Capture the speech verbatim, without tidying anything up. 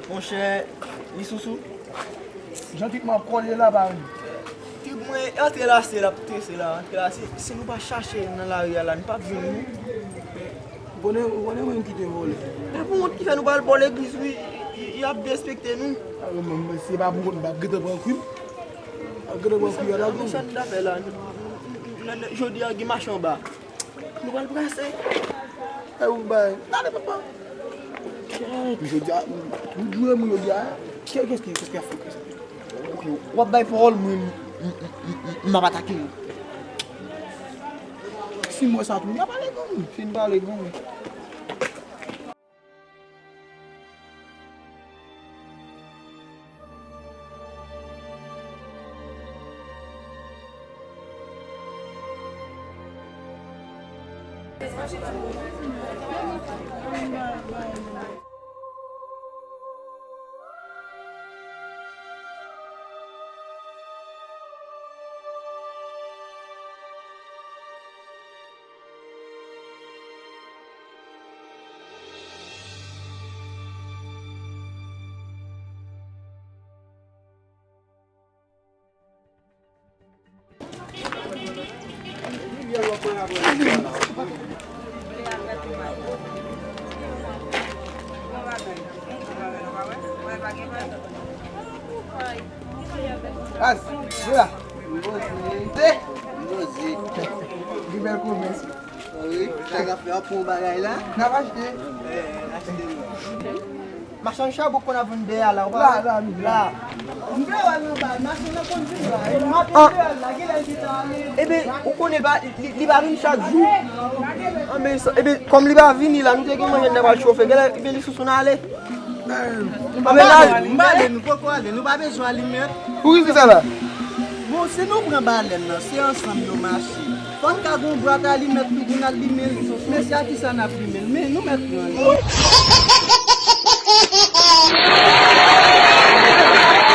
Monchè, li sousou. Jan tip mwen ap kole la, pa vle. Tip mwen, antre la, se l ap trese la, antre la, si, si nou pa chache nan lari a la, nou p ap jwenn nou. Ou konnen, ou konnen mwen kite vòlè. E pou wont ki fè nou pral bò legliz, wi, y, y ap derespekte nou. A, mwen, mwen, se pa pou wont, m ap gentan pran kwi m. M ap gentan pran kwi a la. Sa nou ta fè la? Jodi a, gen mache anba. Nou pral brase. E ou bay. Gade, papa. Kèt. Jodi a, tout jou mwen jodi a. Kè, kès ki, kès ki ap fè sa? Ok, w ap bay pawòl, mwen, m, m, m, m, m ap atake w. Si m wè sa tou, m ap ale gang. Fin pale gang. As, vin la. Mboze. Mboze. Gen bèl komès. Wi, sa ka fè yon bon bagay la. N ap achte. Eh, achte wi. Machann chabon konn ap vann dèyè a la, ou pa wè? La, la, la. M te wè l anba, machann nan konn vin la. E maten dèyè la, genlè l gentan ale. Ebyen, ou konnen l pa, li, li pa vin chak jou. Anben, sa, ebyen, kòm li pa vini la, nou te gen manje n ta pral chofe. Genlè, ebyen, li sousou n ale. M pa ale, m pa ale, nou poko ale, nou pa bezwen alimèt. Pou ki sa la? Bon, si nou pran balèn nan, se ansanm yo mache. Fò n ka gon bwat alimèt tou pou n alimen l. Mesye, a kisa n ap limen l? Men nou mèt pran li.